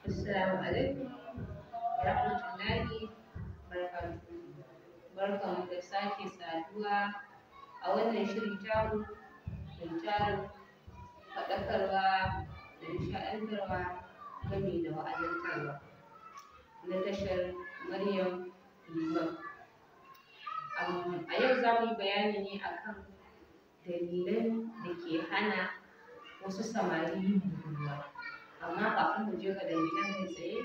Assalamu alaikum wa rahmatullahi wa barakatuhu. Barkanmu da sake saduwa a wannan shiri tamu mai tarin faɗakarwa da nishaɗantarwa gami da wa'azantarwa na tashar Maryam Liman. A yau za mu yi bayani ne akan dalilan da ke hana wasu samari yin budurwa. Amma kafin mu je ga dalilan kai tsaye,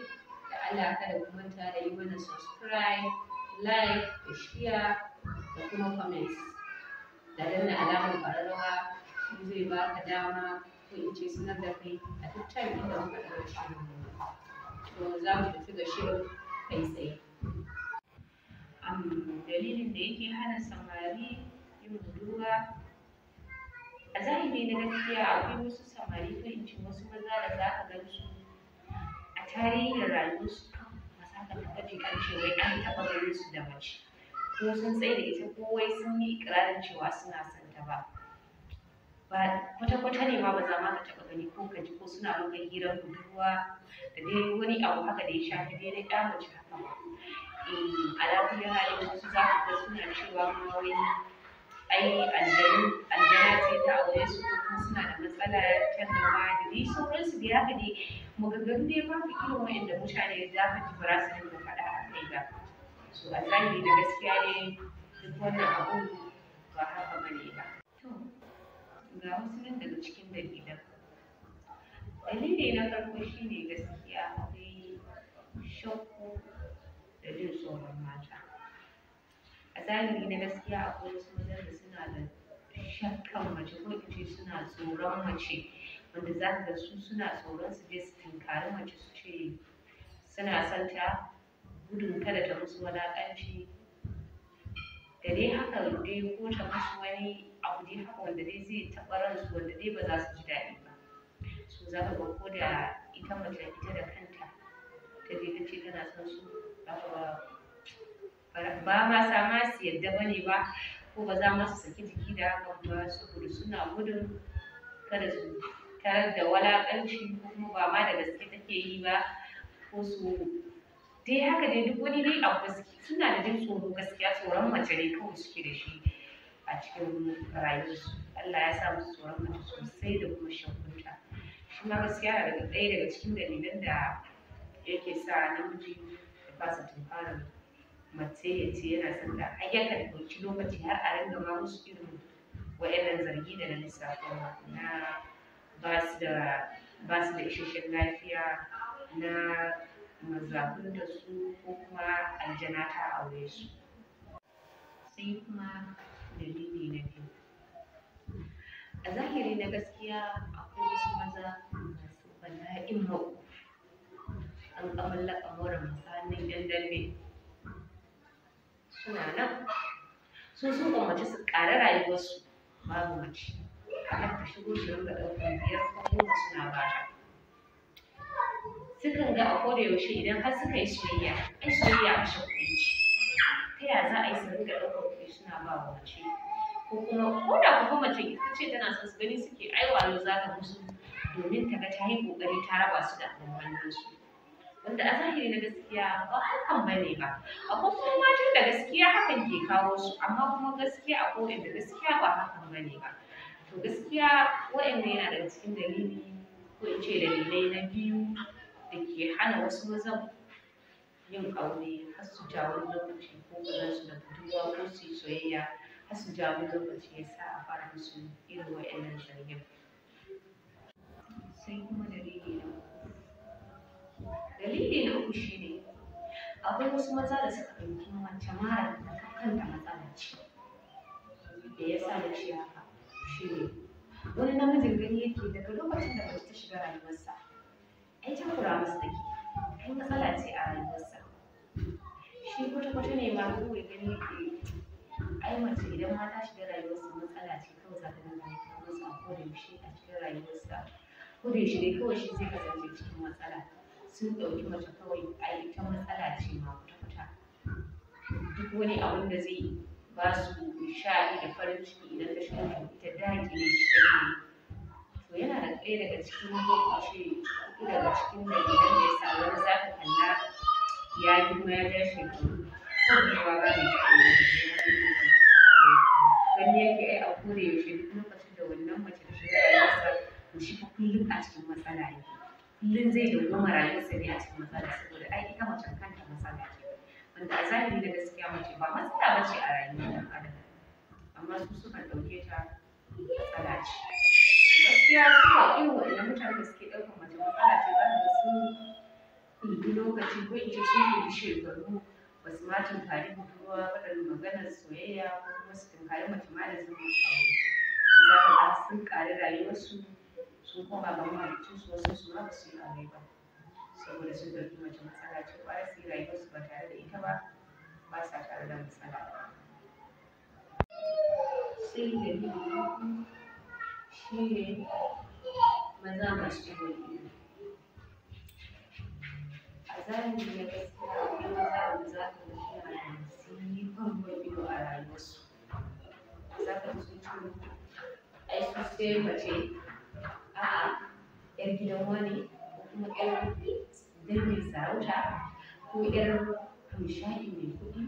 da Allah kada ku manta da yi mana subscribe, like da share da kuma comment. Da danna alamar ƙararrawa, shi zai baka dama ko in ce sanar da kai a duk time ɗin da muka ɗaura shirin. To, za mu tafi ga shirin kai tsaye. Dalilin da yake hana samari yin budurwa a zahiri na gaskiya, akwai wasu samari ko in ce wasu maza da za ka gan su a tarihin rayuwarsu kaf ba za ka taɓa jin an ce wai an taɓa ganin su da mace ko sun tsai da ita ko wai sun yi iƙirarin cewa suna son ta ba. Ba kwata-kwata ne ma, ba za ma ka taɓa gani ko ka ji ko suna maka hirar budurwa da dai wani abu haka da ya shafi dai na ƴa mace haka ba. Ala kulli halin, wasu za ka ga suna cewa ma wai ai aljanu, aljana ce ta aure su, ko kuma suna da matsala ta gaba da dai sauransu dai haka dai, maganganu dai babu irin waɗanda mutane za ka ji ba za su dinga faɗa a kai ba. So a zahiri da gaskiya ne, duk wannan abun ba haka ba ne ba. To, ga wasu nan daga cikin dalilan. Dalili na farko shine gaskiya akwai shakku da jin tsoron mata. A zahiri na gaskiya, akwai wasu mazan da suna da shakkan mace ko in ce suna tsoron mace, wanda za ka ga su suna tsoron su je su tunkari mace su ce suna son ta, gudun kada ta musu wulaƙanci da dai haka dai, ko ta musu wani abu dai haka wanda dai zai taɓa ransu, wanda dai ba za su ji daɗi ba. So za ka ga ko da ita mace ita da kanta ta je ta ce tana son su, za ka ga ba ma sa ma su yadda ba ne ba, ko ba za ma su saki jiki da hakan ba, saboda suna gudun kada su tarar da wulaƙanci, ko kuma ba ma da gaske take yi ba, ko su dai haka dai duk wani dai abu. Suna da jin tsoro gaskiya, tsoron mace ne kawai suke da shi a cikin rayuwarsu. Allah ya sa musu tsoron mace sosai da kuma shakkunta. Shi ma gaskiya na daga ɗaya daga cikin dalilan da yake sa namiji ya fasa tunkarar mace ya ce yana son ta, har yakan ɗauki lokaci har a ringa ma musu irin wa'innan zargi da na lissafo na ba su da isasshen lafiya na mazakunta su, ko kuma aljana ta aure su. Sai kuma dalili na biyu. A zahiri na gaskiya, akwai wasu maza masu bala'in maƙo, an ƙaman laƙamuran masu hannun ƴan dambe suna nan. Su sun gwammaci su ƙari rayuwarsu babu mace akan ta shigo su ringa ɗaukar 5 ko 10 suna bata. Sukan ga a koda yaushe idan har suka yi soyayya, ai soyayya kashe kuɗi ce, ta ya za a yi su ringa ɗaukar kuɗi suna ba wa mace? Ko kuma ko da kuma mace ita ce tana son su, gani suke ai wayo za ta musu domin ta ga ta yi ƙoƙari ta raba su da abin hannunsu, wanda a zahiri na gaskiya ba hakan ba ne ba. Akwai kuma matan da gaskiya hakan ke kawo su, amma kuma gaskiya akwai waɗanda gaskiya ba hakan ba ne ba. To, gaskiya waɗannan yana daga cikin dalili ko in ce dalilai na biyu da ke hana wasu mazan yin aure har su ja wani lokaci, ko ka gan su da budurwa ko su yi soyayya har su ja wani lokaci ya sa a fara musu irin waɗannan zargin. Sai kuma dalili na uku. Dalili na uku shine akwai wasu maza da suka ɗauki mace mara kanta matsala ce. Me yasa na ce haka shine, wani namijin gani yake daga lokacin da mace ta shiga rayuwarsa, ai takura masa take, ai matsala ce a rayuwarsa. Shi kwata-kwata ne ma kawai gani yake ai mace idan ma ta shiga rayuwarsa, matsala ce kawai za ta dinga haifar masa a koda yaushe a cikin rayuwarsa. Ko da yaushe dai kawai shi zai kasance cikin matsala. Sun ɗauki mace kawai ai ita matsala ce ma kwata-kwata. Duk wani abun da zai ba su nishaɗi da farin ciki, idan ta shigo, to ita daƙile shi take yi. To, yana da ɗaya daga cikin, ko in ce huɗu daga cikin dalilan da ya sa ya girma ya ja shekaru, ko budurwa ba bai taɓa yi ba. Gani yake ai a koda yaushe duk lokacin da wannan mace ta shiga rayuwarsa, to shi fa kullum a cikin matsala yake. Kullum zai dawwama rayuwarsa ne a cikin matsala, saboda ai ita macen kanta matsala ce. Wanda a zahiri na gaskiya mace ba matsala ba ce a rayuwar ɗan adam, amma su sukan ɗauke ta matsala ce. To gaskiya su irin waɗannan mutanen da suke ɗaukar mace matsala ce, za ka ga sun ɗibi lokaci, ko in ce sun ɗibi shekaru, ba su ma tunkari budurwa ba da maganar soyayya, ko kuma su tunkari mace ma da zaman aure. Za ka ga sun ƙari rayuwarsu, sun koma ga mahaliccinsu, wasu su ma ba su yi aure ba, saboda sun ɗauki mace matsala ce. Ƙwara su yi rayuwarsu ba tare da ita ba, ba sa tare da matsala. Sai dalili na uku shi ne maza masu ciwon ido. A zahiri na gaskiya akwai maza wanda za ka ga suna da masifar ruwan ido a rayuwarsu. Za ka ji sun ce ai su sai mace, a'a, 'yar gidan wane, ko kuma 'yar dangin sarauta, ko 'yar hamshakin mai kuɗi,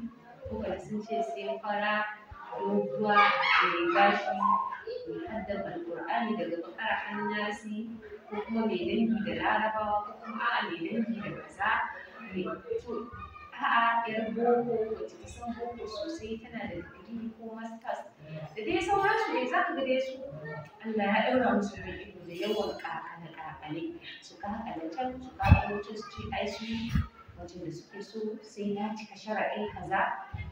ko ka ji sun ce sai fara, doguwa, mai gashi, mai haddan Alƙur'ani daga Baƙara har Nasi, ko kuma mai dangi da Larabawa, ko kuma a'a, mai dangi da kaza, mai to a'a, 'yar boko wacce ta san boko sosai, tana da digiri ko masters da dai sauransu dai. Za ka ga dai su Allah ya ɗaura musu ruwan ido da yawan ƙaƙale-ƙaƙale, su ƙaƙale can, su ƙaƙalo can, su ce ai su macen da suke so sai ya cika sharaɗin kaza,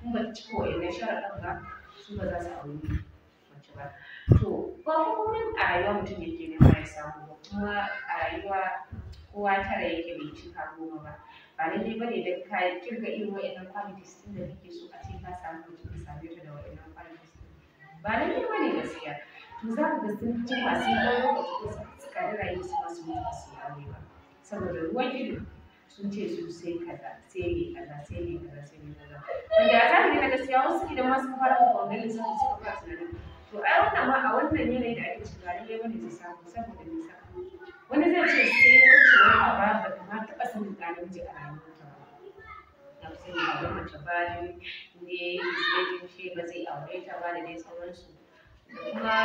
in ba ta cika wa'innan sharaɗin ba, su ba za su auri mace ba. To ba komai a rayuwa mutum yake nema ya samu ba, kuma a rayuwa kowa tara yake bai cika 10 ba. Ba lallai ba ne don ka ƙirga irin wa'innan qualities ɗin da kake so a ce ka samu mace, ka same ta da wa'innan qualities ɗin. Ba lallai ba ne gaskiya. To za ka ga sun jima, sun ɗau lokaci, ko su ƙari rayuwarsu ma su mutu ba su yi aure ba, saboda ruwan ido, sun ce su sai kaza, sai mai kaza, sai mai kaza, sai mai kaza. Wanda a zahiri na gaskiya wasu idan ma suka fara maka wannan lissafin, suka fara tunanin, to ai wannan ma a wannan yanayi da ake ciki ba lallai bane su samu. Saboda me sa? Wani zai ce sai wacce wai a ba ta ma taɓa sanin ɗa namiji a rayuwarta ba. Na fi sani ba mace ba ne ne shi ba zai aure ta ba, da dai sauransu. Da kuma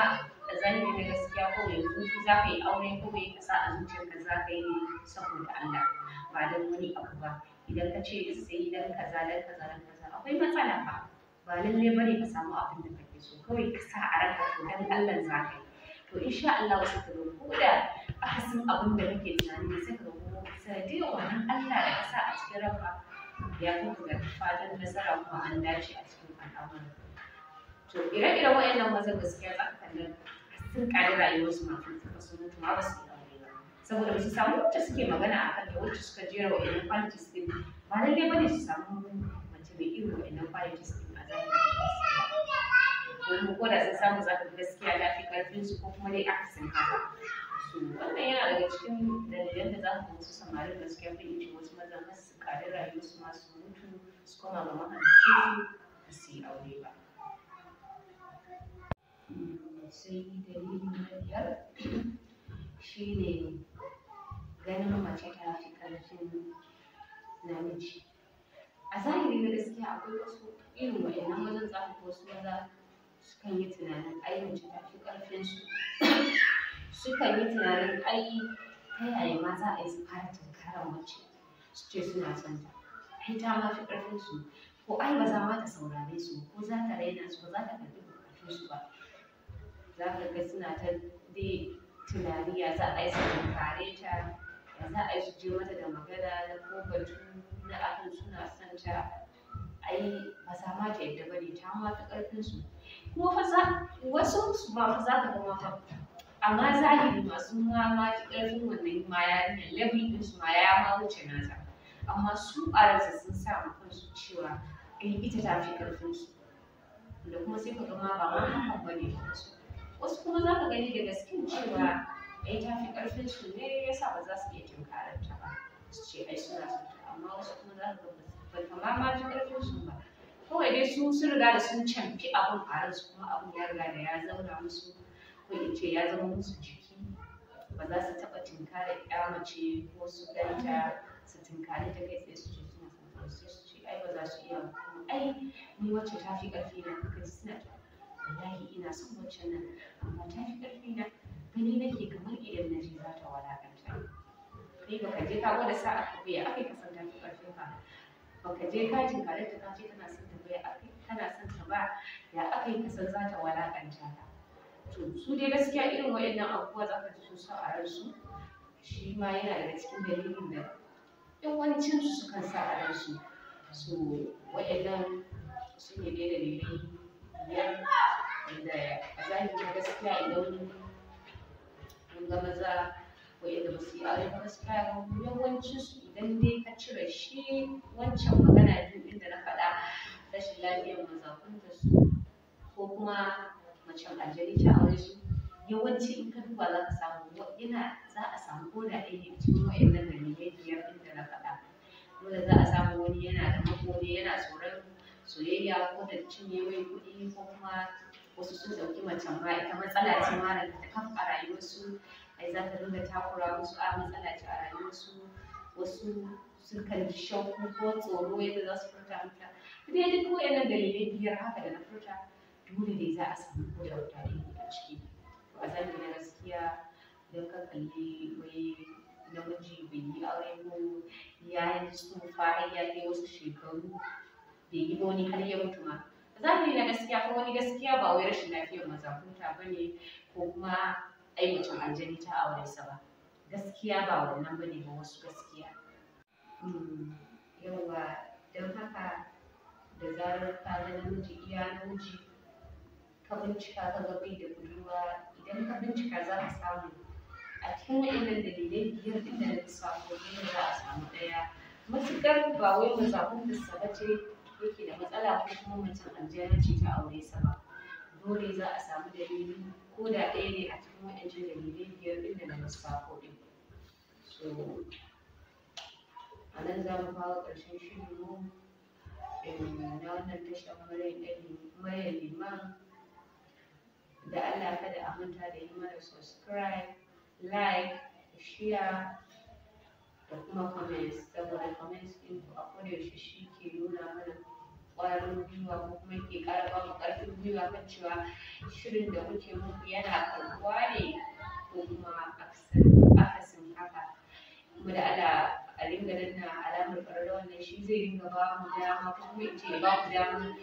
a zahiri na gaskiya, ko yanzu za ka yi aure, kawai ka sa a zuciyarka za ka yi ne saboda Allah, ba don wani abu ba. Idan ka ce sai dan kaza, dan kaza, dan kaza, akwai matsala fa. Ba lallai bane ka samu abin da kake so. Kawai ka sa a ranka to dan Allah za ka yi, to insha Allah sai ka ga ko da akasin abin da kake tunani ne, sai ka ga kuma sanadiyyar wannan Allah da ka sa a cikin ranka ya kai ka ga fatan nasara, kuma an dace a cikin al'amuran. To ire-iren waɗannan mazan gaskiya za ka kalla sun ƙari rayuwarsu ma tun su mutu ma ba su yi aure ba, saboda ba su samu wacce suke magana a kanta, wacce suka jera waɗannan qualities ɗin. Ba lallai bane su samu mace mai irin waɗannan qualities ɗin a zahiri gaskiya, ko kuma ko da sun samu, za ka ga gaskiya ta fi ƙarfin su, ko kuma dai akasin haka. So wannan yana daga cikin dalilan da za ka ga wasu samarin gaskiya, ko in ce wasu mazan, har su ƙari rayuwarsu ma su mutu su koma ga mahaliccinsu ba su yi aure ba. Sai dalili na biyar shi ne ganin mace ta fi ƙarfin namiji. A zahiri na gaskiya akwai wasu irin waɗannan mazan, za ka ga wasu maza sukan yi tunanin ai mace ta fi ƙarfin su, sukan yi tunanin ai ta yaya ma za a yi su fara tunkarar mace su ce suna son ta, ai ta ma fi ƙarfin su, ko ai ba za ma ta saurare su ba, ko za ta raina su, ba za ta karɓi buƙatun su ba. Za ka ga suna ta dai tunani ya za a yi su tunkare ta, ya za a yi su je mata da magana na ko batu na akan suna son ta, ai ba za ma ta yadda ba ne, ta ma fi ƙarfin su. Kuma fa za wasu su ma fa za ka ga ma fa amma zahiri ma sun ma fi ƙarfin wannan ma yarinyar, level ɗin su ma ya ma wuce nata, amma su a ransu sun sa ma kansu cewa ai ita ta fi ƙarfin su. Da kuma sai ka ga ma ba ma hakan ba ne. Wasu kuma za ka gani da gasken cewa ai ta fi ƙarfin su ne yasa ba za su iya tunkarar ta ba su ce ai suna son ta, amma wasu kuma za ka ga ba ta ma fi ƙarfin su ba. Kawai dai su sun riga da sun camfi abun a ransu, kuma abun ya riga da ya zauna musu, ko in ce ya zama musu jiki. Ba za su taɓa tunkarar ƴa mace ko su ganta su tunkare ta kai tsaye su ce suna son ta. Wasu sai su ce ai ba za su iya ba, kuma ai ni wacce ta fi ƙarfi na. Ka ji suna cewa wallahi ina son waccan nan amma ta fi ƙarfi na, gani nake kamar idan na je za ta wulaƙanta ni. Kai baka je ka gwada sa'a ka ba, ya aka yi ka san ta fi ƙarfin ka? Baka je ka tinkare ta ka ce kana son ta ba, ya aka yi kana son ta ba, ya aka yi ka san za ta wulaƙanta ka? To su dai gaskiya irin waɗannan abubuwa za ka ji sun sa a ransu. Shi ma yana daga cikin dalilin da yawancinsu sukan sa a ransu. So waɗannan su ne dai dalilai 5 wanda a zahiri na gaskiya idan mun ga maza waɗanda ba su yi aure ba, gaskiya yawancinsu idan dai ka cire shi wancan magana biyu ɗin da na faɗa, rashin lafiyar mazakuntarsu ko kuma macen aljani ta aure su, yawanci in ka duba za ka samu yana za a samu ko da ɗaya ne a cikin waɗannan dalilai 5 ɗin da na faɗa. Dole za a samu wani yana da maƙo ne, yana tsoron soyayya ko da cinye mai kuɗi, ko kuma wasu sun ɗauki macen ma ita matsala ce ma da kaf a rayuwarsu, ai za ta dinga takura musu, a matsala ce a rayuwarsu. Wasu sukan ji shakku ko tsoro yadda za su furta mata. Dai duk waɗannan dalilai 5 haka da na furta, dole dai za a samu ko da guda ɗaya ne a ciki. To a zahiri na gaskiya idan ka kalli wai namiji bai yi aure ko ya yi tsufa har ya kai wasu shekaru bai yi ba, wani har ya mutu ma. A zahiri na gaskiya ko wani gaskiya ba wai rashin lafiyar mazakunta ba ne ko kuma ai macen aljani ta aure sa ba. Gaskiya ba wannan ba ne ba wasu gaskiya. Yauwa, don haka da zarar ka ga namiji iya namiji, ka bincika ka ga bai da budurwa, idan ka bincika za ka samu a cikin waɗannan dalilai 5 ɗin da na lissafo dole za a samu ɗaya. Matuƙar ba wai mazakuntarsa ba ce yake da matsala ko kuma macen aljana ce ta aure sa ba. Dole za a samu dalili ko da ɗaya ne a cikin waɗancan dalilai 5 ɗin da na lissafo ɗin. So a nan za mu kawo ƙarshen shirinmu na wannan tashar Maryam Liman. Da Allah kada a manta da yi mana subscribe, like, share da kuma comments, saboda comments ɗinku a kodayaushe shi ke nuna mana ƙwarin gwiwa ko kuma yake ƙara ba mu ƙarfin gwiwa kan cewa shirin da muke muku yana karɓuwa ne ko kuma akasin haka. Kuma da Allah a ringa danna alamar ƙararrawar nan, shi zai ringa ba mu dama ko kuma in ce ya ba ku dama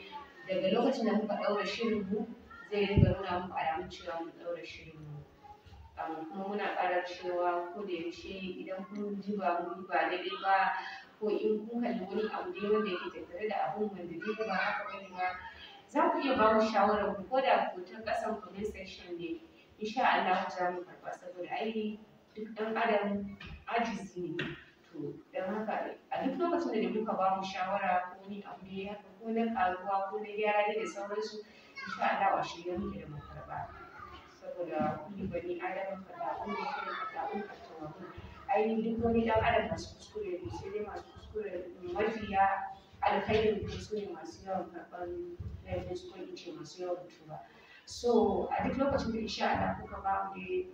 daga lokacin da muka ɗaura shirinmu zai ringa nuna muku alamun cewa mun ɗaura shirinmu. Kuma muna ƙara cewa ko da yaushe idan kun ji ba mun yi ba daidai ba, ko in kun kalli wani abu dai wanda yake tattare da abun wanda dai ba haka bane ba, za ku iya ba mu shawarar ku ko da ku ta ƙasan comment section ne. Insha Allahu za mu karɓa, saboda ai duk ɗan adam ajizi ne. To don haka a duk lokacin da kuka ba mu shawara ko wani abu dai haka ko na ƙaruwa ko na gyara dai da sauransu, insha Allahu a shirye muke da mu karɓa. Saboda kullu bani adama khata'un wa khairu khata'un at-tawwabun. Ai duk wani ɗan adam masu kuskure ne, sai dai masu kuskure mafiya alkhairin ku su ne masu yawan karɓan laifin su ko in ce masu yawan tuba. So a duk lokacin da insha Allah kuka ba mu dai,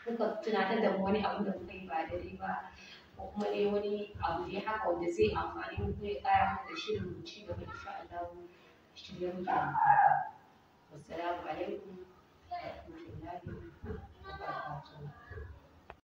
kuka tunatar da mu wani abu da muka yi ba daidai ba, ko kuma dai wani abu dai haka wanda zai amfani mu ko ya ƙara mana da shirin mu ci gaba, insha Allah shirye muke mu karɓa. Wassalamu alaikum wa rahmatullahi wa barakatuh.